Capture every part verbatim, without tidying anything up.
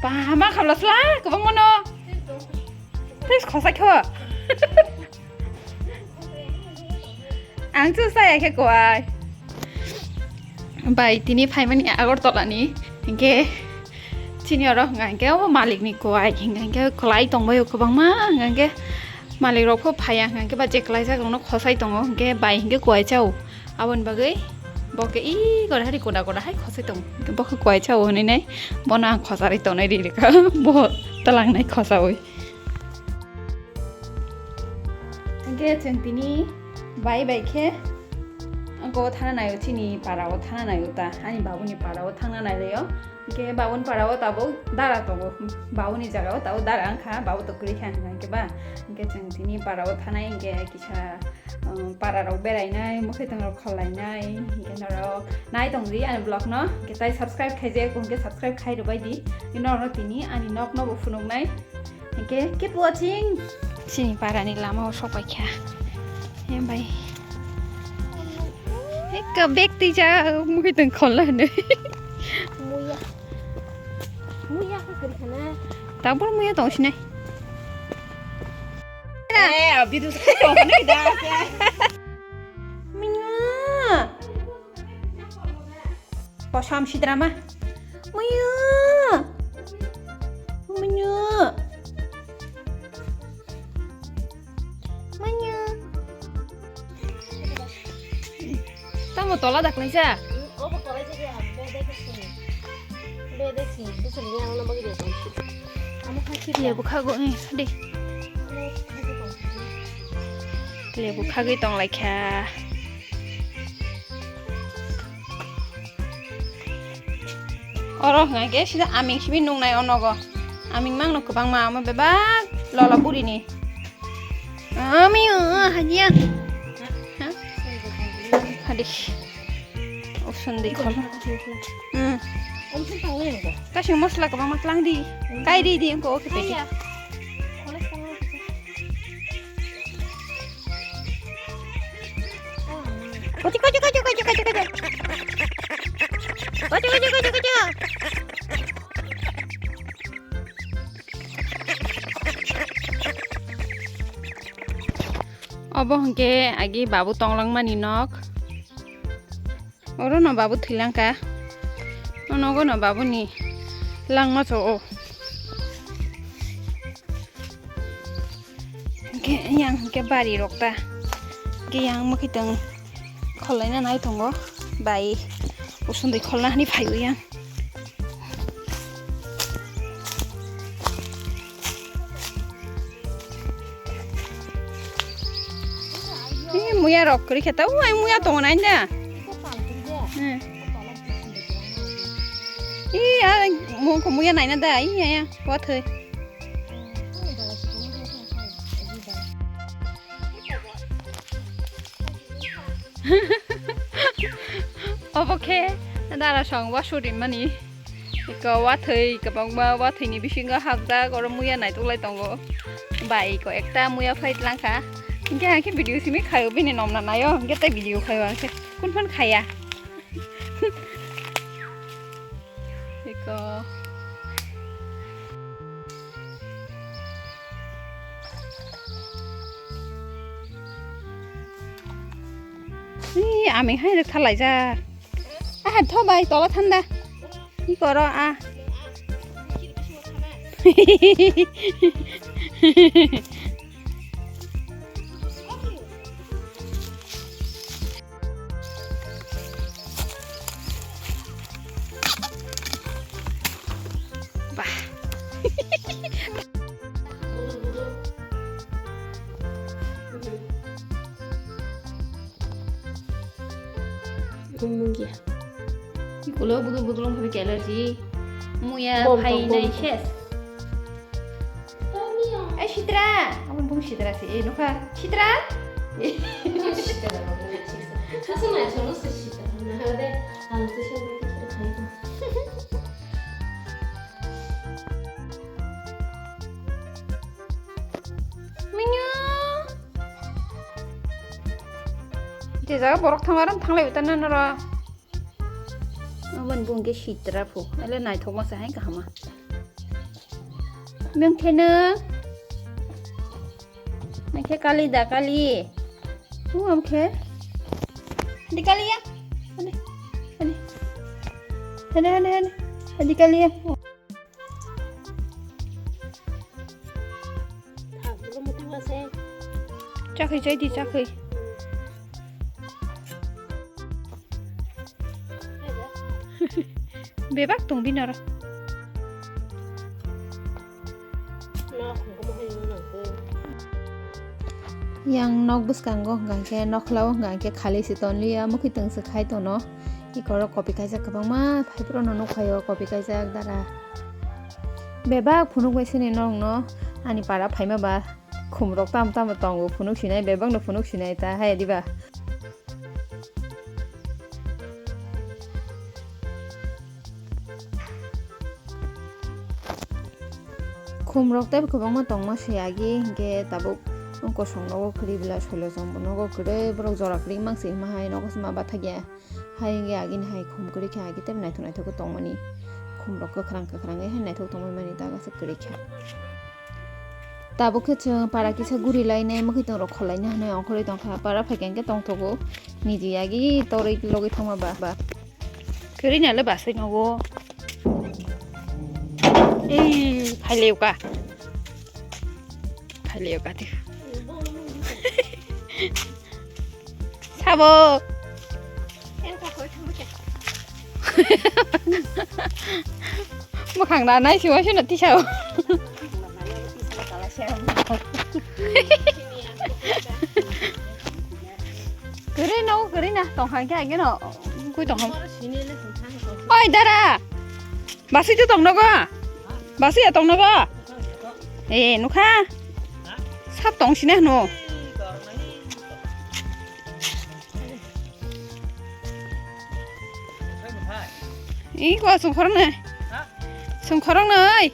Ba, ma khabla sla, kwbangma no. Please, khosai kho. Ang chu saya khe kuai. Bai, tini phaimani Agartala ni, hinkhe chini oro hwnka hinkhe obo malik ni kuai, hwnka hinkhe kwlai tongbaio kwbangma, hwnka hinkhe malik rok pho phaiya, hwnka hinkhe ba je kwlaijak rokno khosai tongo, hinkhe bai hinkhe kuai chao. Aboni bagwi bo khe i gora hari koda koda hai khosai tongo, hinkhe bo khe kuai chao hwnwi nai bono ang khosarwi tongnai ri rwkha, bo twlangnai khosaui. Hingke chwng tini bai bai khe angko thana naio, chini para o thana naio ta, ani babuni para o thangna nailaio. Hingke babuni para o tabuk dara tongo, babuni jaga o tabuk dara wngkha, babu to kwrwi kha hingke ba. Hingke chwng tini para o thanai hingke kisa, um, para rok berainai, mwkhwtwng rok kholainai, hingke norok nai tongdi ani vlog no, hingke tai subscribe khaijak, hingke subscribe khai rwbai di, norok no tini ani nok no bo phunuknai. Hingke keep watching. Chini parani lama o sokpai kha. Hem bai. Ekka bag twi ja mui tong khol la hwnwi. Muya. Muya kha kiri khana. Tabur muya tong sinai. Eh, video sa tong khana da. Muya. Kosam sidrama. Muyu. Muyu. Muyu. Tamo tola daklaisa. Obo tola jodi ang bede kisi. Bede si, bisi ni ang nang bagi de. Amo kha kiri. Lebu khago, eh, de. Lebu khagwi tonglaikha. Oro hwnka khe sida aming simi nungnai o nogo. Aming mangno kwbangma, omo bebak lola burini. Ami, uh, hajiya. Ha? Hadi. Usundi khol. Hmm. Kasing mosla kwbangma tlang di. Kai di di, engko oke pedi. Kochi, kochi, kochi, kochi, kochi, kochi. Kochi, kochi, kochi, kochi. Obo hwnkhe agi babu tonglangmani nok. Oro no babu thwilangkha. O nogo no babuni langma cho o. Hwnkhe yang hwnkhe bari rok ta. Hwnkhe yang mwkhwtwng kholaina nai tongo. Bai usundui kholna hani phaio yang. Ee, muya rok kwrwi khe ta, uai muya tongo nai da. Hmm. Ee, a mungkho muya naina da, ee, ya, ya, wathwi. Obo khe dara song wasuri mani. Eko wathwi kwbangma, wathwini bisingo hapjak, oro muya naitugwi tongo. Bai eko ekta muya phai tlangkha. Hinkhe ang khe video simi khaio, bini nomna naio, hinkhe tei video khaio ang khe. Kun phano khaya. Eko. Ih, aming hai rwk thalaijak. Ah, tho bai, tola thanda. Ih, koro, ah. Bah. Mungya. Ikulo budul budul wngkha bini allergy. Muya bom tong, phainai bom tong. Ses. Eh, Sitra! Abo bung Sitra se, eh, nukha. Sitra! Sitra, abo bung Sitra. Asa nai chono se Sitra. Nahade, ang se se bung Sitra khai ko. Minyo! Je jaga borok thangma ram thanglai utan na noro. Aboni bung ke Sitra phu. Ele naithok ma se hai kahama. Mem khe nang? Nang khe kali da kali. Mem khe? Di kali ya? Ani, ani. Ani, ani, ani. Di kali ya? Chakhwi chai di, chakhwi. Bebak tong bini oro. Yang nok bwskango hwnkha khe, nokhlao hwnkha khe khali se tonliya, mwkhwtwng se khai tono. Ikorok kopi kaijak kwbangma, phaiphuru no nukphaio kopi kaijak dara. Bebak phunuk bai sini norokno ani para phaima ba khumrok tamo tamo tongo, phunuk sinai, bebakno phunuk sinai ta hai diba? Khumrok tei kwbangma tongma se agi, hinkhe tabuk kosong nogo kwrwi bwla soilo chwng bo nogo kwrwi, borok jora kwrwi mangsi hima hai nogo se ma bathakya. Hai wngya agini hai khum kwrwi khe agi tei naithok naithok khe tongmani. Khumrok kwkhwrang kwkhwrang wngwi hai naithok tongmani ta aswk kwrwi khe. Tabuk khe chwng para kisa guri lainai, mwkhwtwng rok khol lainai hinwi ongkhorwi tongkha. Para phaikhe hwnkhe tongthogo niji agi torwi logwi thangma ba, ba. Kwrwi nalo basai nogo. Ei, phailayo ka. Phailayo ka twi. Sabo. Mwkhang da nai siwa sino tisao. Kwrwi no, kwrwi na, tongkha khe ageno. Kui tongkha. Oi, dara. Basui to tong nogo? Basui ya tong nogo? Eh, nukha. Sab tong sini no. Ih, ko sungkhorong ne. Sungkhorong ne, oi.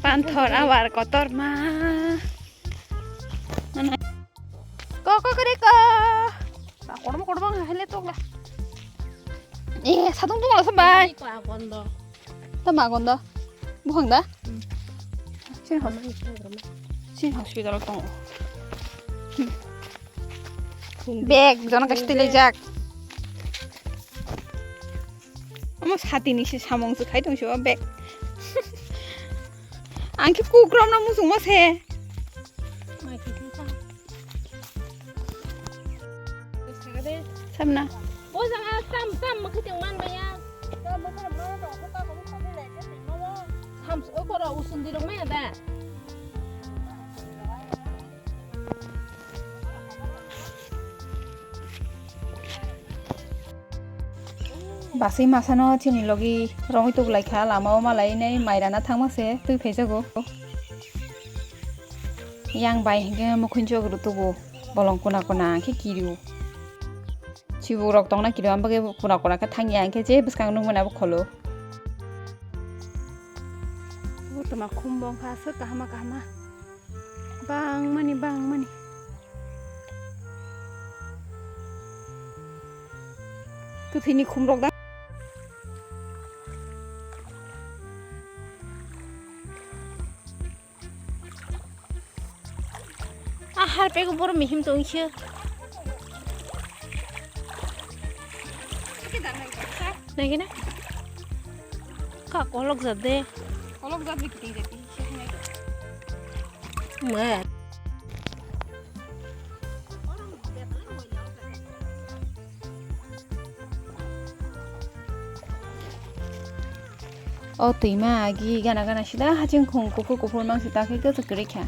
Panthor awar kotor ma. Ko, ko, ko, ko. Ba, kormo, kormo, hele tokla. Eh, sadung tungla sabai. Ko agon do. Ta ma agon do. Buhang da? Hmm. Sini hos-, sini hospital tongo. Hmm. Bag, jona kaisa twi laijak. Omo satini se samung se khai tong se o bag. Ang khe kukrom no muchungma se. Sabna. O jaga tam tam ma khiting man maya. Tam o koro usundi rok maya da. Basui masano chini logi romwi tuklaikha, lamao malai nai mairana thangma se twi phaijago. Yang bai hinkhe mukhunjok rw tubu bolong kuna kuna khe kirio. Chibukrok tongna kirio, ambagwi kuna kuna khe thangya, hinkhe je bwskang nukmani abo kholo. Bo toma khum bo wngkha aswk kahama kahama. Bangmani, bangmani. Kwthwini khumrok da. A harpego borok mihim tongse. Naikhe na? Ka kolok jat de. Kolok jat de kiting jati. Ma. O twima agi gana gana sida haching khung kuphur kuphur mang sita khe kwthwk kwrwi kha.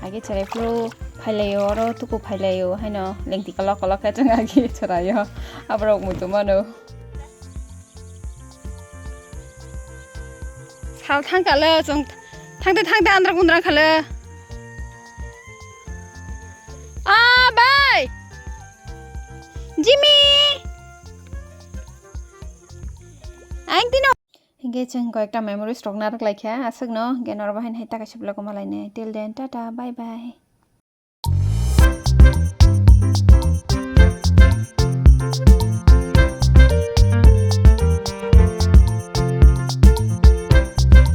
Agi cherai phuru phailaio, oro tuku phailaio, haino lengti kolok kolok khe chwng agi cheraio. Aborok muitu mano. Sal thang kale, chwng thangte thangte andra kundra kale. Ah, bai! Jimmy! Ang tino. Hinkhe chwng koyekta memories rok narwk laikha, aswkno, hinkhe norok bahai hai taka sibloko malainai. Till then, tata, bye bye.